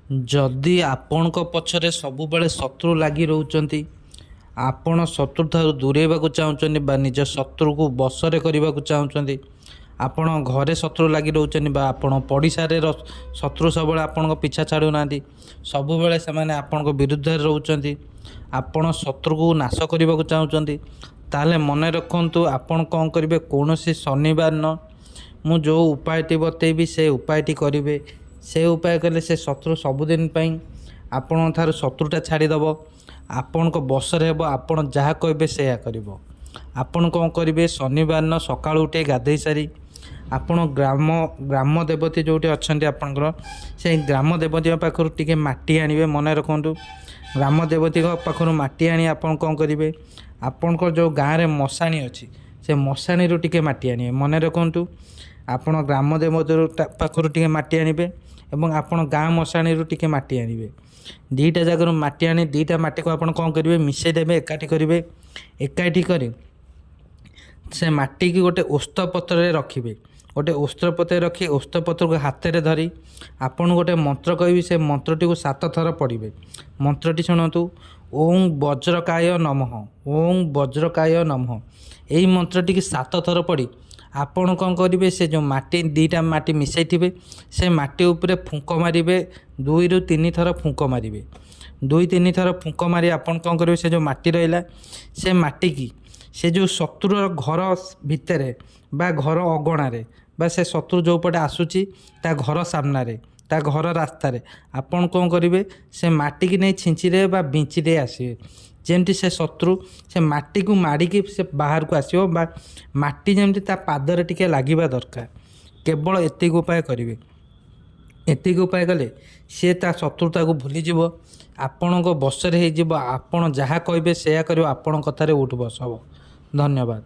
ଯଦି ଆପଣଙ୍କ ପଛରେ ସବୁବେଳେ ଶତ୍ରୁ ଲାଗି ରହୁଛନ୍ତି, ଆପଣ ଶତ୍ରୁଠାରୁ ଦୂରେଇବାକୁ ଚାହୁଁଛନ୍ତି ବା ନିଜ ଶତ୍ରୁକୁ ବଶରେ କରିବାକୁ ଚାହୁଁଛନ୍ତି, ଆପଣ ଘରେ ଶତ୍ରୁ ଲାଗି ରହୁଛନ୍ତି ବା ଆପଣ ପଡ଼ିଶାରେ ଶତ୍ରୁ ସବୁବେଳେ ଆପଣଙ୍କ ପିଛା ଛାଡ଼ୁନାହାନ୍ତି, ସବୁବେଳେ ସେମାନେ ଆପଣଙ୍କ ବିରୁଦ୍ଧରେ ରହୁଛନ୍ତି, ଆପଣ ଶତ୍ରୁକୁ ନାଶ କରିବାକୁ ଚାହୁଁଛନ୍ତି, ତାହେଲେ ମନେ ରଖନ୍ତୁ ଆପଣ କ'ଣ କରିବେ। କୌଣସି ଶନିବାର ଦିନ ମୁଁ ଯେଉଁ ଉପାୟଟି ବତେଇବି ସେ ଉପାୟଟି କରିବେ। ସେ ଉପାୟ କଲେ ସେ ଶତ୍ରୁ ସବୁଦିନ ପାଇଁ ଆପଣଙ୍କ ଠାରୁ ଶତ୍ରୁଟା ଛାଡ଼ିଦେବ, ଆପଣଙ୍କ ବଶରେ ହେବ, ଆପଣ ଯାହା କହିବେ ସେଇଆ କରିବ। ଆପଣ କ'ଣ କରିବେ? ଶନିବାର ଦିନ ସକାଳୁ ଉଠି ଗାଧୋଇ ସାରି ଆପଣ ଗ୍ରାମ ଦେବତୀ ଯେଉଁଠି ଅଛନ୍ତି ଆପଣଙ୍କର, ସେଇ ଗ୍ରାମ ଦେବତୀଙ୍କ ପାଖରୁ ଟିକେ ମାଟି ଆଣିବେ। ମନେ ରଖନ୍ତୁ, ଗ୍ରାମ ଦେବତୀଙ୍କ ପାଖରୁ ମାଟି ଆଣି ଆପଣ କ'ଣ କରିବେ? ଆପଣଙ୍କର ଯେଉଁ ଗାଁରେ ମଶାଣି ଅଛି, ସେ ମଶାଣିରୁ ଟିକେ ମାଟି ଆଣିବେ। ମନେ ରଖନ୍ତୁ, ଆପଣ ଗ୍ରାମ ଦେବତୀରୁ ପାଖରୁ ଟିକେ ମାଟି ଆଣିବେ ଏବଂ ଆପଣ ଗାଁ ମଶାଣିରୁ ଟିକେ ମାଟି ଆଣିବେ। ଦୁଇଟା ଜାଗାରୁ ମାଟି ଆଣି ଦୁଇଟା ମାଟିକୁ ଆପଣ କ'ଣ କରିବେ? ମିଶାଇ ଦେବେ, ଏକାଠି କରିବେ। ଏକାଠି କରି ସେ ମାଟିକି ଗୋଟେ ଓସ୍ତ ପତ୍ରରେ ରଖିବେ। ଗୋଟେ ଓସ୍ତ ପତ୍ରରେ ରଖି, ଓସ୍ତ ପତ୍ରକୁ ହାତରେ ଧରି ଆପଣଙ୍କୁ ଗୋଟେ ମନ୍ତ୍ର କହିବି, ସେ ମନ୍ତ୍ରଟିକୁ 7 ଥର ପଢ଼ିବେ। ମନ୍ତ୍ରଟି ଶୁଣନ୍ତୁ: ଓଁ ବଜ୍ରକାୟ ନମଃ, ଓଁ ବଜ୍ରକାୟ ନମଃ। ଏଇ ମନ୍ତ୍ରଟିକି 7 ଥର ପଢ଼ି ଆପଣ କ'ଣ କରିବେ? ସେ ଯେଉଁ ମାଟି, ଦୁଇଟା ମାଟି ମିଶାଇଥିବେ, ସେ ମାଟି ଉପରେ ଫୁଙ୍କ ମାରିବେ। 2ରୁ 3 ଥର ଫୁଙ୍କ ମାରିବେ। 2 3 ଥର ଫୁଙ୍କ ମାରି ଆପଣ କ'ଣ କରିବେ? ସେ ଯେଉଁ ମାଟି ରହିଲା, ସେ ମାଟିକି ସେ ଯେଉଁ ଶତ୍ରୁର ଘର ଭିତରେ ବା ଘର ଅଗଣାରେ ବା ସେ ଶତ୍ରୁ ଯେଉଁପଟେ ଆସୁଛି ତା ଘର ସାମ୍ନାରେ, ତା ଘର ରାସ୍ତାରେ ଆପଣ କ'ଣ କରିବେ? ସେ ମାଟିକି ନେଇ ଛିଞ୍ଚି ଦେବେ ବା ବିଞ୍ଚି ଦେଇ ଆସିବେ, ଯେମିତି ସେ ଶତ୍ରୁ ସେ ମାଟିକୁ ମାଡ଼ିକି ସେ ବାହାରକୁ ଆସିବ ବା ମାଟି ଯେମିତି ତା ପାଦରେ ଟିକେ ଲାଗିବା ଦରକାର। କେବଳ ଏତିକି ଉପାୟ କରିବେ। ଏତିକି ଉପାୟ କଲେ ସିଏ ତା ଶତ୍ରୁତାକୁ ଭୁଲିଯିବ, ଆପଣଙ୍କ ବଶରେ ହେଇଯିବ, ଆପଣ ଯାହା କହିବେ ସେୟା କରିବ, ଆପଣଙ୍କ କଥାରେ ଉଠ୍ ବସ୍ ହେବ। ଧନ୍ୟବାଦ।